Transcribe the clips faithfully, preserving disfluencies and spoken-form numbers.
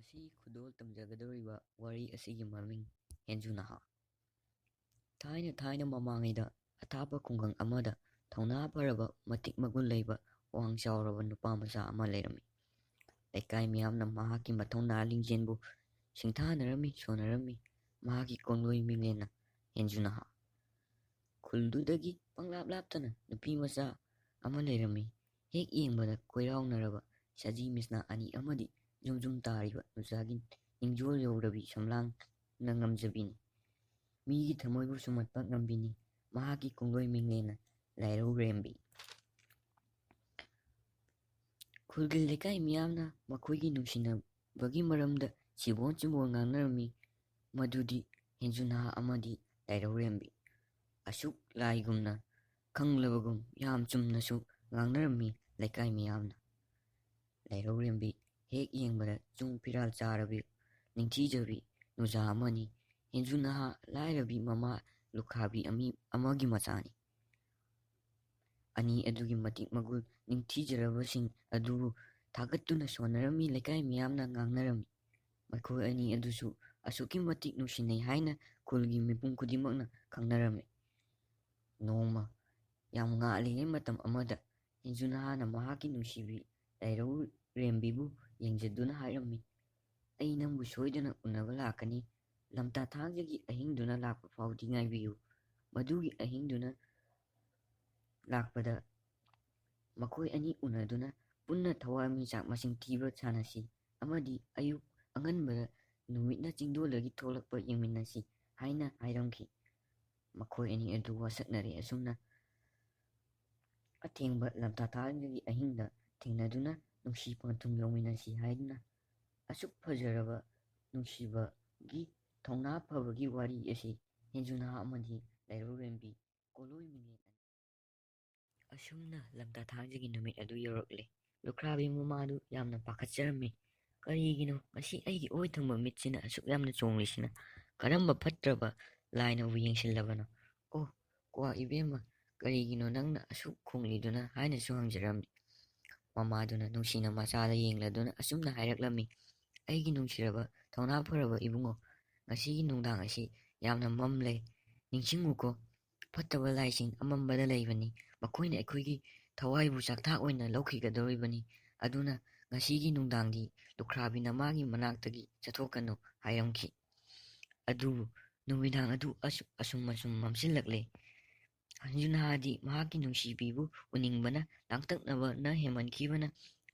ꯉꯁꯤ ꯈꯨꯗꯣꯜ ꯇꯝꯖꯒꯗꯧꯔꯤꯕ ꯋꯥꯔꯤ ꯑꯁꯤꯒꯤ ꯃꯃꯤꯡ ꯍꯦꯟꯖꯨ ꯅꯍꯥ꯫ ꯊꯥꯏꯅ ꯊꯥꯏꯅ ꯃꯃꯥꯡꯉꯩꯗ ꯑꯊꯥꯞꯄ ꯈꯨꯡꯒꯪ ꯑꯃꯗ ꯊꯧꯅꯥ ꯐꯔꯕ, ꯃꯇꯤꯛ ꯃꯒꯨꯟ ꯂꯩꯕ, ꯋꯥꯡ ꯆꯥꯎꯔꯕ ꯅꯨꯄꯥ ꯃꯆꯥ ꯑꯃ ꯂꯩꯔꯝꯃꯤ꯫ ꯂꯩꯀꯥꯏ ꯃꯤꯌꯥꯝꯅ ꯃꯍꯥꯛꯀꯤ ꯃꯊꯧꯅꯥ ꯂꯤꯡꯖꯦꯜꯕꯨ ꯁꯤꯡꯊꯥꯅꯔꯝꯃꯤ, ꯁꯣꯟꯅꯔꯝꯃꯤ꯫ ꯃꯍꯥꯛꯀꯤ ꯀꯣꯡꯂꯣꯏ ꯃꯤꯡꯂꯦꯟꯅ ꯍꯦꯟꯖꯨ ꯅꯍꯥ꯫ ꯈꯨꯜꯗꯨꯗꯒꯤ ꯄꯪꯂꯥꯞ ꯂꯥꯞꯇꯅ ꯅꯨꯄꯤ ꯃꯆꯥ ꯑꯃ ꯂꯩꯔꯝꯃꯤ꯫ ꯍꯦꯛ ꯌꯦꯡꯕꯗ ꯀꯣꯏꯔꯥꯎꯅꯔꯕ ꯁꯖꯤ ꯃꯤꯁꯅꯥ ꯑꯅꯤ ꯑꯃꯗꯤ ꯖꯨꯝ ꯖꯨꯝ ꯇꯥꯔꯤꯕ ꯅꯨꯡꯁꯥꯒꯤ ꯅꯤꯡꯖꯣꯜ ꯌꯧꯔꯕꯤ ꯁꯝꯂꯥꯡꯅ ꯉꯝꯖꯕꯤꯅꯤ꯫ ꯃꯤꯒꯤ ꯊꯃꯣꯏꯕꯨ ꯁꯨꯝꯍꯠꯄ ꯉꯝꯕꯤꯅꯤ ꯃꯍꯥꯛꯀꯤ ꯀꯣꯡꯂꯣꯏ ꯃꯤꯡꯂꯦꯟꯅ ꯂꯥꯏꯔꯧꯔꯦꯝꯕꯤ꯫ ꯈꯨꯜꯒꯤ ꯂꯩꯀꯥꯏ ꯃꯤꯌꯥꯝꯅ ꯃꯈꯣꯏꯒꯤ ꯅꯨꯡꯁꯤꯅꯕꯒꯤ ꯃꯔꯝꯗ ꯁꯤꯕꯣꯟ ꯆꯤꯕꯣꯟ ꯉꯥꯡꯅꯔꯝꯃꯤ꯫ ꯃꯗꯨꯗꯤ ꯍꯦꯟꯖꯨ ꯅꯍꯥ ꯑꯃꯗꯤ ꯂꯥꯏꯔꯧꯔꯦꯝꯕꯤ꯫ ꯑꯁꯨꯛ ꯂꯥꯏꯒꯨꯝꯅ ꯈꯪꯂꯕꯒꯨꯝ ꯌꯥꯝ ꯆꯨꯝꯅꯁꯨ ꯉꯥꯡꯅꯔꯝꯃꯤ ꯂꯩꯀꯥꯏ ꯃꯤꯌꯥꯝꯅ꯫ ꯂꯥꯏꯔꯧꯔꯦꯝꯕꯤ ꯍꯦꯛ ꯌꯦꯡꯕꯗ ꯆꯨꯡ ꯐꯤꯔꯥꯜ ꯆꯥꯔꯕꯤ, ꯅꯤꯡꯊꯤꯖꯕꯤ ꯅꯨꯖꯥ ꯑꯃꯅꯤ꯫ ꯍꯦꯟꯖꯨ ꯅꯍꯥ ꯂꯥꯏꯔꯕꯤ ꯃꯃꯥ ꯂꯨꯈ꯭ꯔꯥꯕꯤ ꯑꯃꯤ-, ꯑꯃꯒꯤ ꯃꯆꯥꯅꯤ꯫ ꯑꯅꯤ ꯑꯗꯨꯒꯤ ꯃꯇꯤꯛ ꯃꯒꯨꯟ ꯅꯤꯡꯊꯤꯖꯔꯕꯁꯤꯡ ꯑꯗꯨꯕꯨ ꯊꯥꯒꯠꯇꯨꯅ ꯁꯣꯟꯅꯔꯝꯃꯤ, ꯂꯩꯀꯥꯏ ꯃꯤꯌꯥꯝꯅ ꯉꯥꯡꯅꯔꯝꯃꯤ꯫ ꯃꯈꯣꯏ ꯑꯅꯤ ꯑꯗꯨꯁꯨ ꯑꯁꯨꯛꯀꯤ ꯃꯇꯤꯛ ꯅꯨꯡꯁꯤꯅꯩ ꯍꯥꯏꯅ ꯈꯨꯜꯒꯤ ꯃꯤꯄꯨꯝ ꯈꯨꯗꯤꯡꯃꯛꯅ ꯈꯪꯅꯔꯝꯃꯤ꯫ ꯅꯣꯡꯃ ꯌꯥꯝ ꯉꯥꯜꯂꯤꯉꯩ ꯃꯇꯝ ꯑꯃꯗ ꯍꯦꯟꯖꯨ ꯅꯍꯥꯅ ꯃꯍꯥꯛꯀꯤ ꯅꯨꯡꯁꯤꯕꯤ ꯂꯥꯏꯔꯧꯔꯦꯝꯕꯤꯕꯨ ꯌꯦꯡꯖꯗꯨꯅ ꯍꯥꯏꯔꯝꯃꯤ, "ꯑꯩ ꯅꯪꯕꯨ ꯁꯣꯏꯗꯅ ꯎꯅꯕ ꯂꯥꯛꯀꯅꯤ꯫ ꯂꯝꯇꯥ ꯊꯥꯡꯖꯒꯤ ꯑꯍꯤꯡꯗꯨꯅ ꯂꯥꯛꯄ ꯐꯥꯎꯗꯤ ꯉꯥꯏꯕꯤꯌꯨ꯫ ꯃꯗꯨꯒꯤ ꯑꯍꯤꯡꯗꯨꯅ ꯂꯥꯛꯄꯗ ꯃꯈꯣꯏ ꯑꯅꯤ ꯎꯅꯗꯨꯅ ꯄꯨꯟꯅ ꯊꯋꯥꯟꯃꯤꯆꯥꯛ ꯃꯁꯤꯡ ꯊꯤꯕ ꯁꯥꯟꯅꯁꯤ ꯑꯃꯗꯤ ꯑꯌꯨꯛ ꯑꯉꯟꯕꯗ ꯅꯨꯃꯤꯠꯅ ꯆꯤꯡꯗꯣꯜꯗꯒꯤ ꯊꯣꯛꯂꯛꯄ ꯌꯦꯡꯃꯤꯟꯅꯁꯤ" ꯍꯥꯏꯅ ꯍꯥꯏꯔꯝꯈꯤ꯫ ꯃꯈꯣꯏ ꯑꯅꯤ ꯑꯗꯨ ꯋꯥꯁꯛꯅꯔꯦ꯫ ꯑꯁꯨꯝꯅ ꯑꯊꯦꯡꯕ ꯂꯝꯇꯥ ꯊꯥꯡꯖꯒꯤ ꯑꯍꯤꯡꯗ ꯊꯦꯡꯅꯗꯨꯅ ꯅꯨꯡꯁꯤ ꯄꯟꯊꯨꯡ ꯌꯧꯃꯤꯟꯅꯁꯤ ꯍꯥꯏꯗꯨꯅ ꯑꯁꯨꯛ ꯐꯖꯔꯕ ꯅꯨꯡꯁꯤꯕꯒꯤ ꯊꯧꯅꯥ ꯐꯕꯒꯤ ꯋꯥꯔꯤ ꯑꯁꯤ ꯍꯦꯟꯖꯨ ꯅꯍꯥ ꯑꯃꯗꯤ ꯂꯥꯏꯔꯧꯔꯦꯝꯕꯤ ꯀꯣꯂꯣꯏ ꯃꯤꯡꯂꯦꯟ ꯑꯅꯤ꯫ ꯑꯁꯨꯝꯅ ꯂꯝꯇꯥ ꯊꯥꯡꯖꯒꯤ ꯅꯨꯃꯤꯠ ꯑꯗꯨ ꯌꯧꯔꯛꯂꯦ꯫ ꯂꯨꯈ꯭ꯔꯥꯕꯤ ꯃꯃꯥꯗꯨ ꯌꯥꯝꯅ ꯄꯥꯈꯠꯆꯔꯝꯃꯤ꯫ "ꯀꯔꯤꯒꯤꯅꯣ ꯉꯁꯤ ꯑꯩꯒꯤ ꯑꯣꯏ ꯊꯪꯕ ꯃꯤꯠꯁꯤꯅ ꯑꯁꯨꯛ ꯌꯥꯝꯅ ꯆꯣꯡꯂꯤꯁꯤꯅ? ꯀꯔꯝꯕ ꯐꯠꯇ꯭ꯔꯕ ꯂꯥꯏꯅꯕꯨ ꯌꯦꯡꯁꯤꯜꯂꯕꯅꯣ? ꯑꯣ, ꯀ꯭ꯋꯥ ꯏꯕꯦꯝꯃ, ꯀꯔꯤꯒꯤꯅꯣ ꯅꯪꯅ ꯑꯁꯨꯛ ꯈꯣꯡꯂꯤꯗꯨꯅ?" ꯍꯥꯏꯅꯁꯨ ꯍꯪꯖꯔꯝꯃꯤ꯫ ꯃꯃꯥꯗꯨꯅ ꯅꯨꯡꯁꯤꯅ ꯃꯆꯥꯗ ꯌꯦꯡꯂꯗꯨꯅ ꯑꯁꯨꯝꯅ ꯍꯥꯏꯔꯛꯂꯝꯃꯤ, ꯑꯩꯒꯤ ꯅꯨꯡꯁꯤꯔꯕ ꯊꯧꯅꯥ ꯐꯔꯕ ꯏꯕꯨꯡꯉꯣ, ꯉꯁꯤꯒꯤ ꯅꯨꯡꯗꯥꯡ ꯑꯁꯤ ꯌꯥꯝꯅ ꯃꯝꯂꯦ꯫ ꯅꯤꯡꯁꯤꯡꯉꯨꯀꯣ, ꯐꯠꯇꯕ ꯂꯥꯏꯁꯤꯡ ꯑꯃꯝꯕꯗ ꯂꯩꯕꯅꯤ꯫ ꯃꯈꯣꯏꯅ ꯑꯩꯈꯣꯏꯒꯤ ꯊꯋꯥꯏꯕꯨ ꯆꯥꯛꯊꯥꯛ ꯑꯣꯏꯅ ꯂꯧꯈꯤꯒꯗꯧꯔꯤꯕꯅꯤ꯫ ꯑꯗꯨꯅ ꯉꯁꯤꯒꯤ ꯅꯨꯡꯗꯥꯡꯗꯤ ꯂꯨꯈ꯭ꯔꯥꯕꯤ ꯅꯃꯥꯒꯤ ꯃꯅꯥꯛꯇꯒꯤ ꯆꯠꯊꯣꯛꯀꯅꯨ ꯍꯥꯏꯔꯝꯈꯤ꯫ ꯑꯗꯨꯕꯨ ꯅꯨꯃꯤꯗꯥꯡ ꯑꯗꯨ ꯑꯁꯨ-, ꯑꯁꯨꯝ ꯑꯁꯨꯝ ꯃꯝꯁꯤꯜꯂꯛꯂꯦ꯫ ꯍꯟꯖꯨꯅꯍꯥꯗꯤ ꯃꯍꯥꯛꯀꯤ ꯅꯨꯡꯁꯤꯕꯤꯕꯨ ꯎꯅꯤꯡꯕꯅ ꯂꯥꯡꯇꯛꯅꯕꯅ ꯍꯦꯟꯃꯟꯈꯤꯕꯅ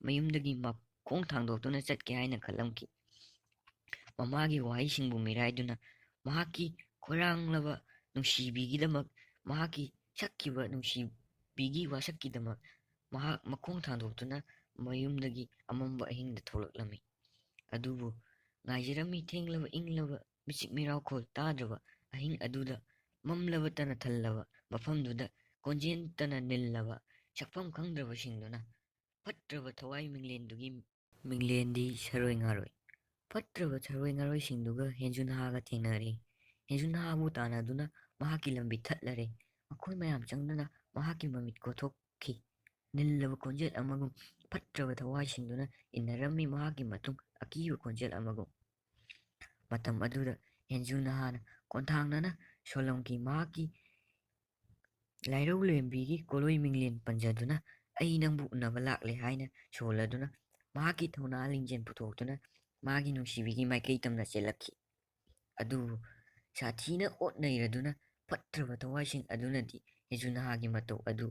ꯃꯌꯨꯝꯗꯒꯤ ꯃꯈꯣꯡ ꯊꯥꯡꯗꯣꯛꯇꯨꯅ ꯆꯠꯀꯦ ꯍꯥꯏꯅ ꯈꯜꯂꯝꯈꯤ꯫ ꯃꯃꯥꯒꯤ ꯋꯥꯍꯩꯁꯤꯡꯕꯨ ꯃꯤꯔꯥꯏꯗꯨꯅ ꯃꯍꯥꯛꯀꯤ ꯈꯣꯏꯔꯥꯡꯂꯕ ꯅꯨꯡꯁꯤꯕꯤꯒꯤꯗꯃꯛ, ꯃꯍꯥꯛꯀꯤ ꯁꯛꯈꯤꯕ ꯅꯨꯡꯁꯤꯕꯤꯒꯤ ꯋꯥꯁꯛꯀꯤꯗꯃꯛ ꯃꯍꯥꯛ ꯃꯈꯣꯡ ꯊꯥꯡꯗꯣꯛꯇꯨꯅ ꯃꯌꯨꯝꯗꯒꯤ ꯑꯃꯝꯕ ꯑꯍꯤꯡꯗ ꯊꯣꯛꯂꯛꯂꯝꯃꯤ꯫ ꯑꯗꯨꯕꯨ ꯉꯥꯏꯖꯔꯝꯃꯤ ꯊꯦꯡꯂꯕ ꯏꯪꯂꯕ ꯃꯤꯆꯤꯛ ꯃꯤꯔꯥꯎꯈꯣꯜ ꯇꯥꯗ꯭ꯔꯕ ꯑꯍꯤꯡ ꯑꯗꯨꯗ, ꯃꯝꯂꯕꯇꯅ ꯊꯜꯂꯕ ꯃꯐꯝꯗꯨꯗ, ꯀꯣꯟꯖꯦꯟꯇꯅ ꯅꯤꯜꯂꯕ ꯁꯛꯐꯝ ꯈꯪꯗ꯭ꯔꯕꯁꯤꯡꯗꯨꯅ ꯐꯠꯇ꯭ꯔꯕ ꯊꯋꯥꯏ ꯃꯤꯡꯂꯦꯟꯗꯨꯒꯤ ꯃꯤꯡꯂꯦꯟꯗꯤ ꯁꯔꯣꯏ ꯉꯥꯔꯣꯏ꯫ ꯐꯠꯇ꯭ꯔꯕ ꯁꯔꯣꯏ ꯉꯥꯔꯣꯏꯁꯤꯡꯗꯨꯒ ꯍꯦꯟꯖꯨꯅꯍꯥꯒ ꯊꯦꯡꯅꯔꯦ꯫ ꯍꯦꯟꯖꯨꯅꯍꯥꯕꯨ ꯇꯥꯟꯅꯗꯨꯅ ꯃꯍꯥꯛꯀꯤ ꯂꯝꯕꯤ ꯊꯠꯂꯔꯦ꯫ ꯃꯈꯣꯏ ꯃꯌꯥꯝ ꯆꯪꯗꯨꯅ ꯃꯍꯥꯛꯀꯤ ꯃꯃꯤꯠ ꯀꯣꯊꯣꯛꯈꯤ꯫ ꯅꯤꯜꯂꯕ ꯈꯣꯟꯖꯦꯜ ꯑꯃꯒꯨꯝ ꯐꯠꯇ꯭ꯔꯕ ꯊꯋꯥꯏꯁꯤꯡꯗꯨꯅ ꯏꯟꯅꯔꯝꯃꯤ ꯃꯍꯥꯛꯀꯤ ꯃꯇꯨꯡ ꯑꯀꯤꯕ ꯈꯣꯟꯖꯦꯜ ꯑꯃꯒꯨꯝ꯫ ꯃꯇꯝ ꯑꯗꯨꯗ ꯍꯦꯟꯖꯨꯅꯍꯥꯅ ꯀꯣꯟꯊꯥꯡꯅꯅ ꯁꯣꯜꯂꯝꯈꯤ꯫ ꯃꯍꯥꯛꯀꯤ ꯂꯥꯏꯔꯧ ꯂꯦꯝꯕꯤꯒꯤ ꯀꯣꯂꯣꯏ ꯃꯤꯡꯂꯦꯟ ꯄꯟꯖꯗꯨꯅ "ꯑꯩ ꯅꯪꯕꯨ ꯎꯅꯕ ꯂꯥꯛꯂꯦ" ꯍꯥꯏꯅ ꯁꯣꯜꯂꯗꯨꯅ ꯃꯍꯥꯛꯀꯤ ꯊꯧꯅꯥ ꯂꯤꯡꯖꯦꯜ ꯄꯨꯊꯣꯛꯇꯨꯅ ꯃꯥꯒꯤ ꯅꯨꯡꯁꯤꯕꯤꯒꯤ ꯃꯥꯏꯀꯩ ꯇꯝꯅ ꯆꯦꯜꯂꯛꯈꯤ꯫ ꯑꯗꯨꯕꯨ ꯁꯥꯊꯤꯅ ꯑꯣꯠ ꯅꯩꯔꯗꯨꯅ ꯐꯠꯇ꯭ꯔꯕ ꯊꯋꯥꯏꯁꯤꯡ ꯑꯗꯨꯅꯗꯤ ꯍꯦꯟꯖꯨꯅꯍꯥꯒꯤ ꯃꯇꯧ ꯑꯗꯨ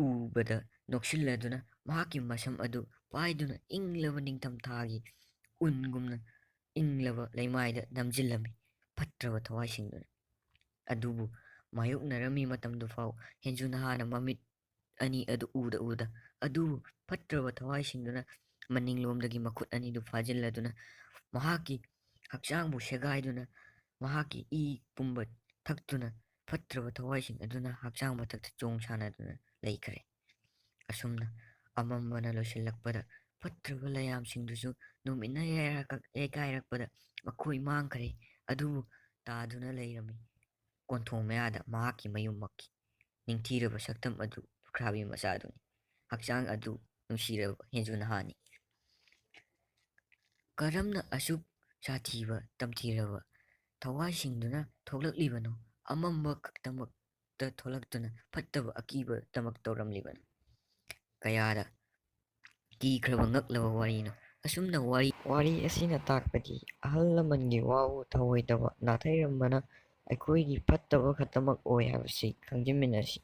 ꯎꯕꯗ ꯅꯣꯛꯁꯤꯜꯂꯗꯨꯅ ꯃꯍꯥꯛꯀꯤ ꯃꯁꯝ ꯑꯗꯨ ꯄꯥꯏꯗꯨꯅ ꯏꯪꯂꯕ ꯅꯤꯡꯊꯝꯊꯥꯒꯤ ꯎꯟꯒꯨꯝꯅ ꯏꯪꯂꯕ ꯂꯩꯃꯥꯏꯗ ꯅꯝꯖꯤꯜꯂꯝꯃꯤ ꯐꯠꯇ꯭ꯔꯕ ꯊꯋꯥꯏꯁꯤꯡꯗꯨꯅ꯫ ꯑꯗꯨꯕꯨ ꯃꯥꯌꯣꯛꯅꯔꯝꯃꯤ ꯃꯇꯝꯗꯨ ꯐꯥꯎ ꯍꯦꯟꯖꯨꯅꯍꯥꯅ ꯃꯃꯤꯠ ꯑꯅꯤ ꯑꯗꯨ ꯎꯗ ꯎꯗ, ꯑꯗꯨꯕꯨ ꯐꯠꯇ꯭ꯔꯕ ꯊꯋꯥꯏꯁꯤꯡꯗꯨꯅ ꯃꯅꯤꯡꯂꯣꯝꯗꯒꯤ ꯃꯈꯨꯠ ꯑꯅꯤꯗꯨ ꯐꯥꯖꯤꯜꯂꯗꯨꯅ ꯃꯍꯥꯛꯀꯤ ꯍꯛꯆꯥꯡꯕꯨ ꯁꯦꯒꯥꯏꯗꯨꯅ ꯃꯍꯥꯛꯀꯤ ꯏ ꯄꯨꯝꯕ ꯊꯛꯇꯨꯅ ꯐꯠꯇ꯭ꯔꯕ ꯊꯋꯥꯏꯁꯤꯡ ꯑꯗꯨꯅ ꯍꯛꯆꯥꯡ ꯃꯊꯛꯇ ꯆꯣꯡ ꯁꯥꯟꯅꯗꯨꯅ ꯂꯩꯈ꯭ꯔꯦ꯫ ꯑꯁꯨꯝꯅ ꯑꯃꯝꯕꯅ ꯂꯣꯏꯁꯤꯜꯂꯛꯄꯗ ꯐꯠꯇ꯭ꯔꯕ ꯂꯩꯌꯥꯝꯁꯤꯡꯗꯨꯁꯨ ꯅꯨꯃꯤꯠꯅ ꯌꯩꯔꯛ-, ꯌꯩꯒꯥꯏꯔꯛꯄꯗ ꯃꯈꯣꯏ ꯃꯥꯡꯈ꯭ꯔꯦ꯫ ꯑꯗꯨꯕꯨ ꯇꯥꯗꯨꯅ ꯂꯩꯔꯝꯃꯤ ꯀꯣꯟꯊꯣꯡ ꯃꯌꯥꯗ ꯃꯍꯥꯛꯀꯤ ꯃꯌꯨꯝꯃꯛꯀꯤ ꯅꯤꯡꯊꯤꯔꯕ ꯁꯛꯇꯝ ꯑꯗꯨ ꯂꯨꯈ꯭ꯔꯥꯕꯤ ꯃꯆꯥꯗꯨꯅꯤ꯫ ꯍꯛꯆꯥꯡ ꯑꯗꯨ ꯅꯨꯡꯁꯤꯔꯕ ꯍꯦꯟꯖꯨ ꯅꯍꯥꯅꯤ꯫ ꯀꯔꯝꯅ ꯑꯁꯨꯛ ꯁꯥꯊꯤꯕ ꯇꯝꯊꯤꯔꯕ ꯊꯋꯥꯏꯁꯤꯡꯗꯨꯅ ꯊꯣꯛꯂꯛꯂꯤꯕꯅꯣ? ꯑꯃꯝꯕ ꯈꯛꯇꯃꯛꯇ ꯊꯣꯛꯂꯛꯇꯨꯅ ꯐꯠꯇꯕ ꯑꯀꯤꯕ ꯇꯃꯛ ꯇꯧꯔꯝꯂꯤꯕꯅꯣ? ꯀꯌꯥꯗ ꯀꯤꯈ꯭ꯔꯕ ꯉꯛꯂꯕ ꯋꯥꯔꯤꯅꯣ꯫ ꯑꯁꯨꯝꯅ ꯋꯥꯔꯤ, ꯋꯥꯔꯤ ꯑꯁꯤꯅ ꯇꯥꯛꯄꯗꯤ ꯑꯍꯜ ꯂꯃꯟꯒꯤ ꯋꯥꯕꯨ ꯊꯧꯑꯣꯏꯗꯕ ꯅꯥꯊꯩꯔꯝꯕꯅ ꯑꯩꯈꯣꯏꯒꯤ ꯐꯠꯇꯕ ꯈꯛꯇꯃꯛ ꯑꯣꯏ ꯍꯥꯏꯕꯁꯤ ꯈꯪꯖꯤꯟꯃꯤꯟꯅꯁꯤ꯫